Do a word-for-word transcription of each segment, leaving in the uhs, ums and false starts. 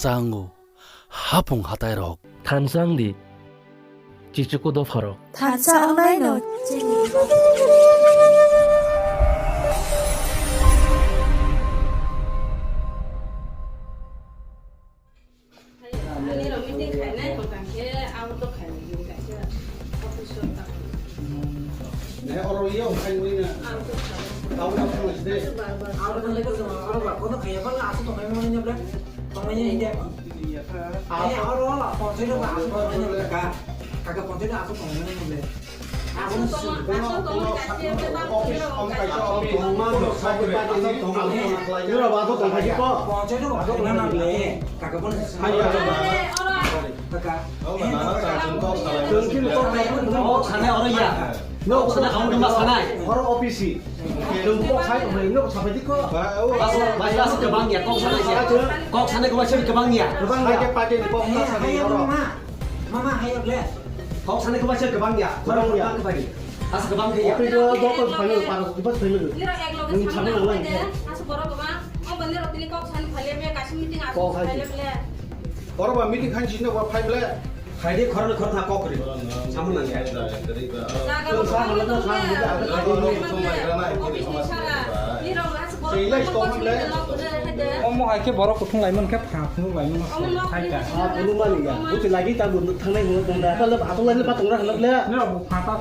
chango, hapung hatairok. Thansa wng di, chichuku dopharok. Thansa wngnaino chini. Nok sana kamu rumah sana. Oro O P C. Kok sai ko, nok sapai di ko. Bas, bas, bas, kebang ya, kok sana ya. Kok sana ko masih kebang ya. Kebang ya. Pakai, pakai di kok sana oro. Mama, hayo ble. Kok sana ko masih kebang ya. Kebang ya. Kebang ya. Asa kebang ya. Oke, do, do, ko, pakai, pakai, pakai. Ini sama nang lain. Asa borok kebang. Oh, bener, ini kok sana balik ya, kasih meeting aku balik ya. Oro ba meeting khan sini ba phai ble. Phai de khoroknwi khoroktham kok ri. Samung nang ya. Omo hai khe borok kuthung laimani khe pha phunuk laimani khe thai ta. Phunuk mani ya. Buti lagi ta bu thangnai hwnwi tong da. Kala ba tong lai ba tong ra hwnwi le. Ne bu pha ta.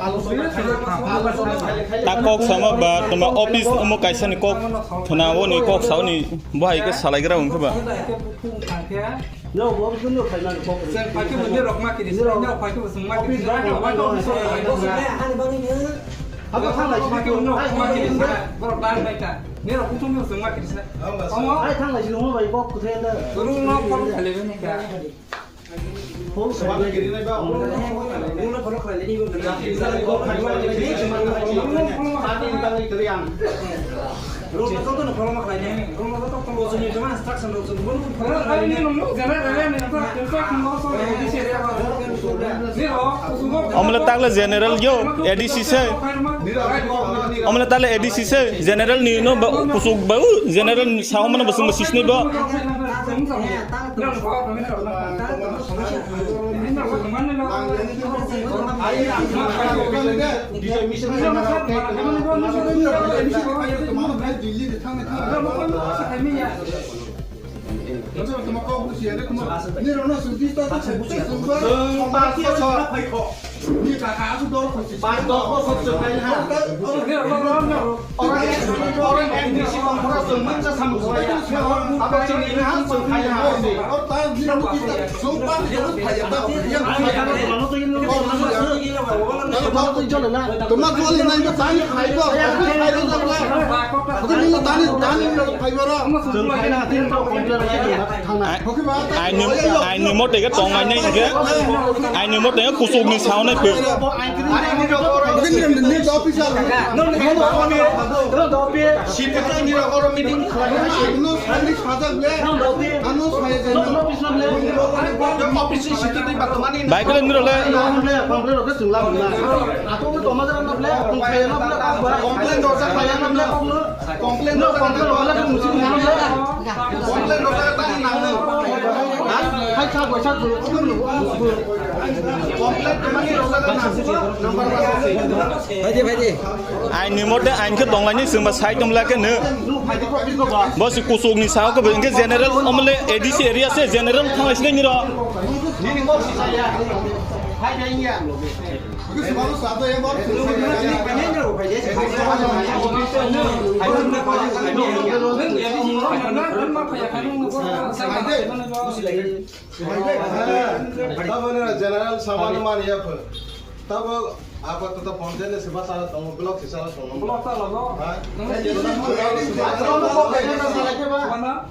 Ta kok sama ba toma office omo kaisa ni kok thana o ni kok sao ni bo hai khe salai gra wng khe ba. Phung thang khe. No, bo bo no khai na ko. Sen phai khe bo ni rok ma kiri, sen no phai khe bo sung ma kiri, sen no phai khe bo sung ma kiri. Abo thang lai sini ko. No ma kiri, borok dan bai ta. Ni rok kutung bo sung ma kiri sen. Omo. Ai thang lai sini mo bai ko kuthai da. Rung no phone khale be ni ka. Phone khale kiri nai ba. Rung no phone khale ni bo. Ani tang kiri ang. Rung no joto no follow ma khlai ne. Rung no joto follow sini joma instruction rok sini. Bono follow khlai ne. Ni nung nuk jana rele ni to to khum no so ni si re ba. Ni ro kusugo. Omle takle general yo A D C se. Omle takle A D C se general ni no ba kusuk ba u general ni sao mano basung basisni ba. Aini, aini mote ke tong aini ke, aini mote ke kusuk ni sao nai pe. Bai kele niro le. Aini mote ain khe tonglaini chwngba sai tongla khe nw. Bo si kusuk ni sao khe bo hwnkhe general omole A D C area se general thanglai sinai niro. General samano mani ya pho. Tabo apa tata ponjene seba sala tongo, block si sala tongo. Block sala no. Ha?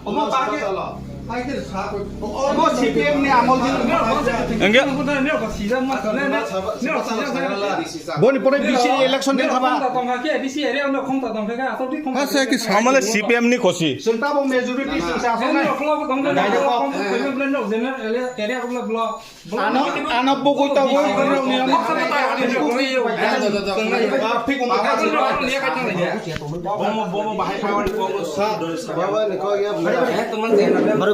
Omo bakhe. Omo C P M ni amol din. Enggak. Boni pore B C election din khaba. Amale C P M ni khosi. Sentabo majority sing sa asal nai. Ano, ano bogoi ta boi. Bomo, bomo bahai power ni bomo sa. Baba ni ko ya. Baru